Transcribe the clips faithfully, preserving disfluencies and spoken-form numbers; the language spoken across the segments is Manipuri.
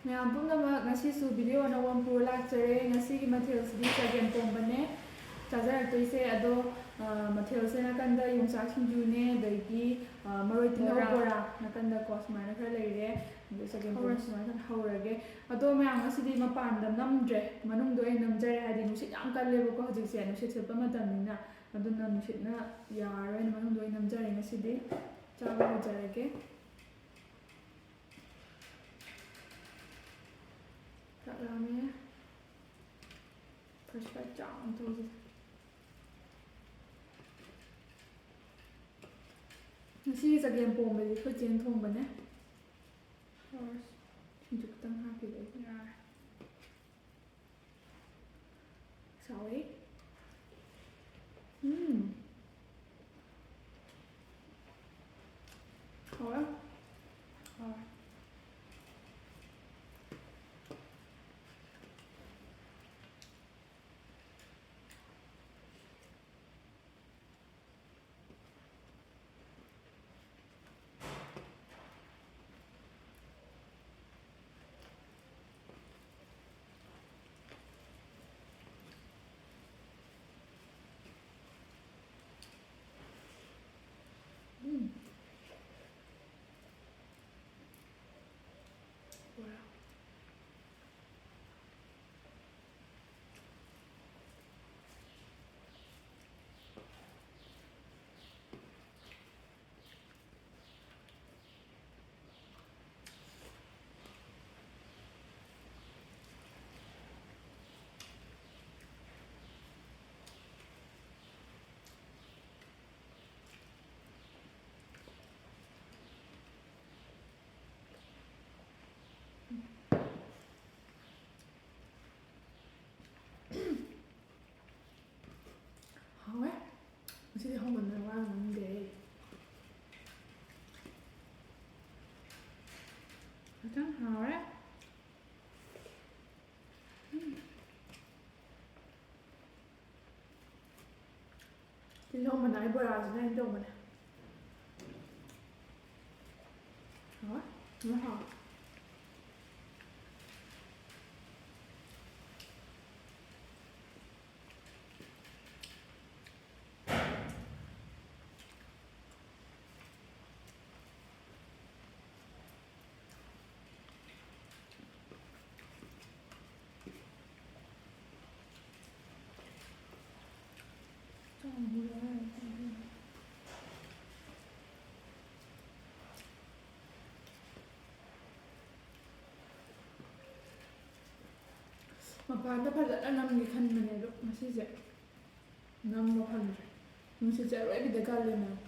ꯃꯌꯥꯝ ꯄꯨꯝꯅꯃꯛ, ꯉꯁꯤꯁꯨ ꯚꯤꯗꯤꯑꯣ ꯑꯅꯧꯕ ꯑꯃ ꯄꯨꯔ ꯂꯥꯛꯆꯔꯦ꯫ ꯉꯁꯤꯒꯤ ꯃꯊꯦꯜꯁꯤꯗꯤ ꯆꯒꯦꯝ ꯄꯣꯝꯕꯅꯦ ꯆꯥꯖꯔꯛꯇꯣꯏꯁꯦ꯫ ꯑꯗꯣ, ꯑ, ꯃꯊꯦꯜꯁꯦ ꯅꯥꯀꯟꯗ ꯌꯣꯡꯆꯥꯛ ꯁꯤꯡꯖꯨꯅꯦ, ꯑꯗꯒꯤ, ꯑ, ꯃꯔꯣꯏ ꯇꯤꯜꯍꯧ ꯕꯣꯔꯥ꯫ ꯕꯣꯔꯥ ꯅꯥꯀꯟꯗꯀꯣ ꯁꯨꯃꯥꯏꯅ ꯈꯔ ꯂꯩꯔꯦ꯫ ꯑꯗꯨ ꯆꯒꯦꯝ ꯄꯣꯝꯕ ꯍꯧꯔꯁꯤ꯫ ꯁꯨꯃꯥꯏꯅ ꯍꯧꯔꯒꯦ꯫ ꯑꯗꯣ ꯃꯌꯥꯝ, ꯉꯁꯤꯗꯤ ꯃꯄꯥꯟꯗ ꯅꯝꯗ꯭ꯔꯦ, ꯃꯅꯨꯡꯗ ꯑꯣꯏꯅ ꯅꯝꯖꯔꯦ꯫ ꯍꯥꯏꯗꯤ ꯅꯨꯡꯁꯤꯠ ꯌꯥꯝ ꯀꯜꯂꯦꯕꯀꯣ ꯍꯧꯖꯤꯛꯁꯦ, ꯅꯨꯡꯁꯤꯠ ꯁꯤꯠꯄ ꯃꯇꯝꯅꯤꯅ꯫ ꯑꯗꯨꯅ ꯅꯨꯡꯁꯤꯠꯅ ꯌꯥꯔꯔꯣꯏꯅ ꯃꯅꯨꯡꯗ ꯑꯣꯏꯅ ꯅꯝꯖꯔꯦ ꯉꯁꯤꯗꯤ꯫ ꯆꯥꯕ ꯍꯧꯖꯔꯒꯦ꯫ ꯆꯥꯛ ꯂꯥꯝꯃꯦ꯫ ꯐꯥꯔꯁ ꯐ꯭ꯔꯥꯏ ꯆꯥꯎꯅ ꯇꯧꯁꯦ꯫ ꯉꯁꯤꯒꯤ ꯆꯒꯦꯝ ꯄꯣꯝꯕꯗꯤ ꯑꯩꯈꯣꯏ ꯆꯦꯅ ꯊꯣꯡꯕꯅꯦ꯫ ꯁꯤꯡꯖꯨ ꯈꯤꯇꯪ ꯍꯥꯞꯈꯤꯕ ꯑꯩꯅ꯫ ꯌꯥꯔꯦ꯫ ꯁꯥꯎꯋꯦ꯫ ꯎꯝ꯫ ꯍꯥꯎꯋꯦ꯫ ꯍꯥꯎꯋꯦ꯫ ꯎꯝ꯫ ꯕꯣꯔꯥ꯫ ꯍꯥꯎꯋꯦ꯫ ꯉꯁꯤꯗꯤ ꯍꯧꯃꯟꯗꯅ ꯋꯥ ꯉꯥꯡꯅꯤꯡꯗꯦ꯫ ꯐꯖꯅ ꯍꯥꯎꯔꯦ꯫ ꯎꯝ꯫ ꯇꯤꯜꯍꯧ ꯃꯅꯥꯏ ꯕꯣꯔꯥꯁꯤꯅ ꯑꯩꯅ ꯇꯧꯕꯅꯦ꯫ ꯍꯥꯎꯋꯦ꯫ ꯂꯣꯏ ꯍꯥꯎꯋꯦ꯫ ꯃꯄꯥꯟꯗ ꯐꯖꯅ ꯅꯝꯒꯦ ꯈꯟꯕꯅꯦ, ꯑꯗꯣ ꯉꯁꯤꯁꯦ ꯅꯝꯕ ꯐꯪꯗ꯭ꯔꯦ꯫ ꯅꯨꯡꯁꯤꯠꯁꯦ ꯑꯔꯣꯏꯕꯤꯗ ꯀꯜꯂꯦ, ꯃꯌꯥꯝ꯫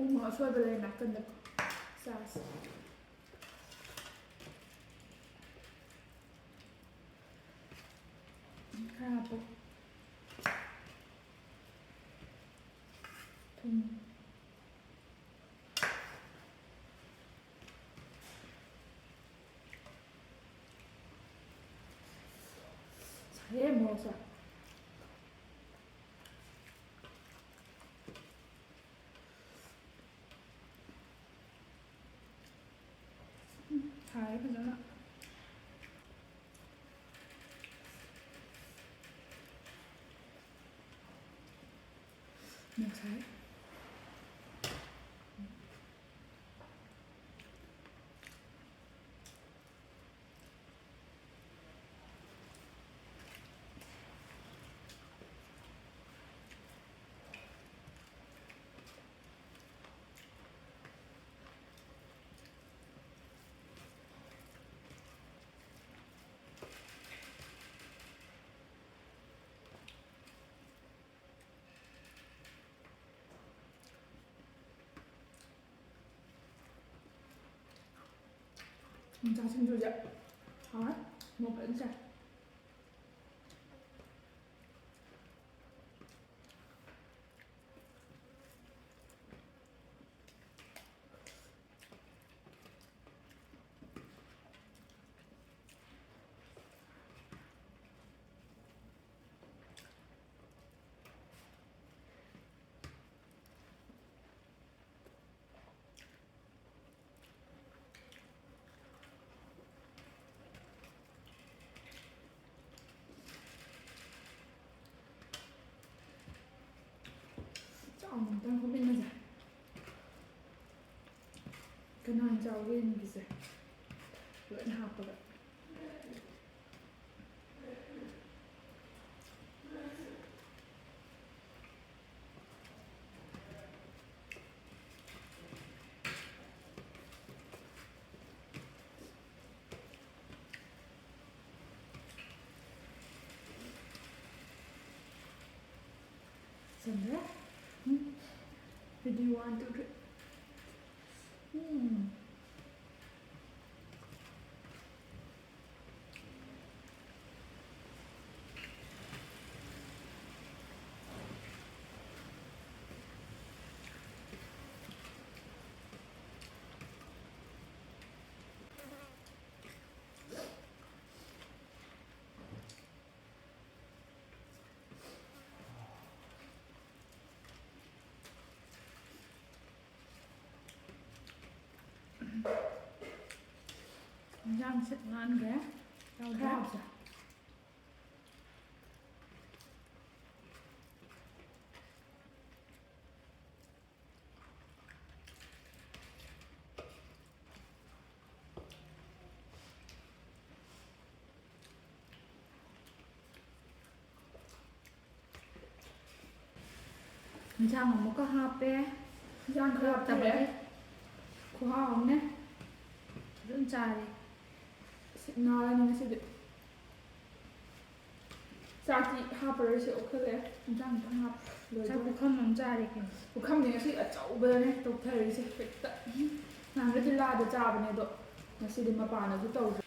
ꯎꯃꯣꯔꯣꯛ ꯑꯁꯣꯏꯕ ꯂꯩ ꯅꯥꯀꯟꯗ, ꯆꯥꯁꯤ꯫ ꯈꯔ ꯍꯥꯞꯄꯨ꯫ ꯊꯨꯝ꯫ ꯁꯥꯏꯍꯦ ꯃꯣꯔꯣꯛꯁꯦ꯫ ꯎꯝ, ꯁꯥꯏꯌꯦ ꯐꯖꯅ꯫ ꯌꯥꯝ ꯁꯥꯏ꯫ ꯌꯣꯡꯆꯥꯛ ꯁꯤꯡꯖꯨꯁꯦ ꯍꯥꯎꯔꯦ꯫ ꯃꯣꯔꯣꯛ ꯐꯖꯅ ꯁꯥꯏ꯫ ꯑꯃꯨꯛꯇꯪ ꯍꯣꯠꯃꯤꯟꯅꯁꯦ꯫ ꯀꯅꯥꯅ ꯆꯥꯎꯒꯦ ꯌꯦꯡꯈꯤꯁꯦ꯫ ꯂꯣꯏꯅ ꯍꯥꯞꯄꯒ꯫ ꯆꯟꯗ꯭ꯔꯦ꯫ ꯎꯝ꯫ Ready, one, two, three. ꯎꯝ꯫ ꯏꯟꯖꯥꯡꯁꯦ ꯉꯥꯟꯈ꯭ꯔꯦ꯫ ꯌꯥꯎꯗ꯭ꯔꯥ? ꯈꯔ ꯍꯥꯞꯁꯦ꯫ ꯏꯟꯁꯥꯡ ꯑꯃꯨꯛꯀ ꯍꯥꯞꯄꯦ꯫ ꯏꯟꯁꯥꯡ ꯈꯔ ꯍꯥꯞꯄꯤꯔꯦ꯫ ꯍꯥꯞꯇꯕꯒꯤ ꯈꯨꯍꯥꯎ ꯑꯃꯅꯦ꯫ ꯐꯖꯅ ꯆꯥꯔꯦ꯫ ꯁꯤꯠ ꯅꯥꯜꯂꯅꯤ ꯉꯁꯤꯗꯤ꯫ ꯆꯥꯛꯇꯤ ꯍꯥꯞꯄꯔꯣꯏꯁꯦ, ꯑꯣꯛꯁꯜꯂꯦ꯫ ꯏꯟꯁꯥꯡ ꯈꯤꯇꯪ ꯍꯥꯞ-, ꯂꯣꯏꯗꯣꯔꯦ꯫ ꯆꯥꯛ ꯄꯨꯈꯝ ꯑꯃ ꯆꯥꯔꯦ ꯀꯩꯅꯣ꯫ ꯄꯨꯈꯝꯗꯤ ꯉꯁꯤ ꯑꯆꯧꯕꯗꯅꯦ ꯇꯧꯊꯔꯤꯁꯦ ꯍꯦꯛꯇ꯫ ꯅꯍꯥꯟꯒꯩꯗꯤ ꯂꯥꯗ ꯆꯥꯕꯅꯦ, ꯑꯗꯣ ꯉꯁꯤꯗꯤ ꯃꯄꯥꯟꯗꯁꯨ ꯇꯧꯗ꯭ꯔꯦ꯫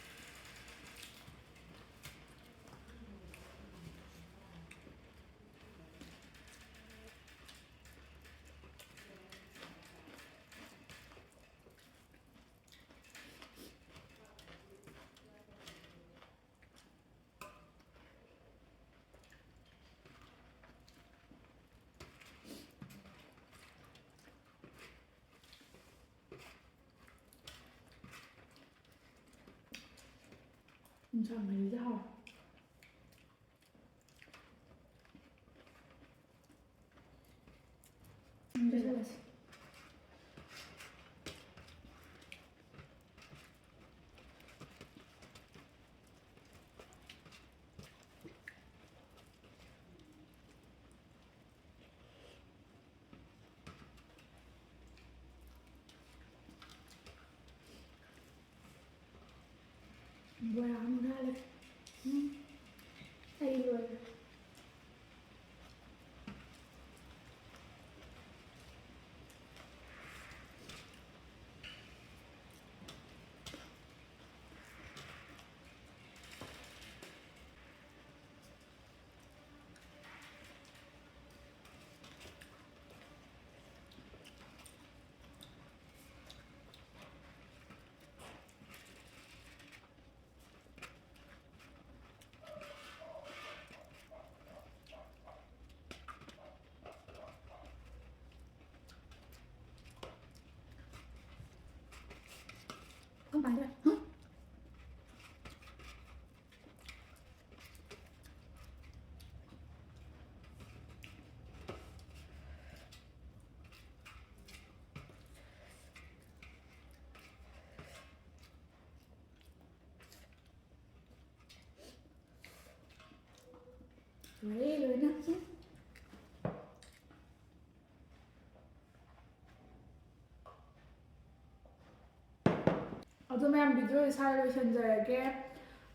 ꯏꯟꯁꯥꯡ ꯃꯍꯤꯁꯦ ꯍꯥꯎꯋꯦ꯫ ꯎꯝ, ꯆꯥꯁꯤꯜꯂꯁꯤ꯫ ꯕꯣꯔꯥ ꯑꯃ ꯍꯥꯜꯂꯦ꯫ ꯎꯝ, ꯑꯩ ꯂꯣꯏꯔꯦ꯫ ꯀꯔꯝ ꯀꯥꯟꯗ? ꯍꯥ? ꯂꯣꯏꯔꯦ, ꯂꯣꯏꯅ꯫ ꯑꯗꯣ ꯃꯌꯥꯝ, video ꯁꯦ ꯁ꯭ꯋꯥꯏꯗ ꯂꯣꯏꯁꯤꯟꯖꯔꯒꯦ꯫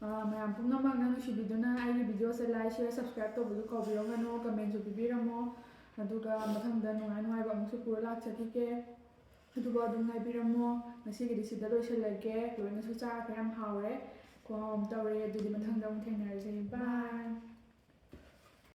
ꯑ, ꯃꯌꯥꯝ ꯄꯨꯝꯅꯃꯛꯅ ꯅꯨꯡꯁꯤꯕꯤꯗꯨꯅ ꯑꯩꯒꯤ video ꯁꯦ like, share, subscribe ꯇꯧꯕꯗꯨ ꯀꯥꯎꯕꯤꯔꯝꯒꯅꯨ, comment ꯁꯨ ꯄꯤꯕꯤꯔꯝꯃꯣ꯫ ꯑꯗꯨꯒ ꯃꯊꯪꯗ ꯅꯨꯡꯉꯥꯏ ꯅꯨꯡꯉꯥꯏꯕ ꯑꯃꯨꯛꯁꯨ ꯄꯨꯔ ꯂꯥꯛꯆꯈꯤꯒꯦ꯫ ꯑꯗꯨꯕꯨ ꯑꯗꯨꯝ ꯉꯥꯏꯕꯤꯔꯝꯃꯣ꯫ ꯉꯁꯤꯒꯤꯗꯤ ꯁꯤꯗ ꯂꯣꯏꯁꯤꯜꯂꯒꯦ꯫ ꯂꯣꯏꯅꯁꯨ ꯆꯥꯈ꯭ꯔꯦ, ꯌꯥꯝ ꯍꯥꯎꯔꯦ꯫ ꯈꯨꯍꯥꯎ ꯑꯃ ꯇꯧꯔꯦ꯫ ꯑꯗꯨꯗꯤ ꯃꯊꯪꯗ ꯑꯃꯨꯛ ꯊꯦꯡꯅꯔꯁꯦ꯫ Bye꯫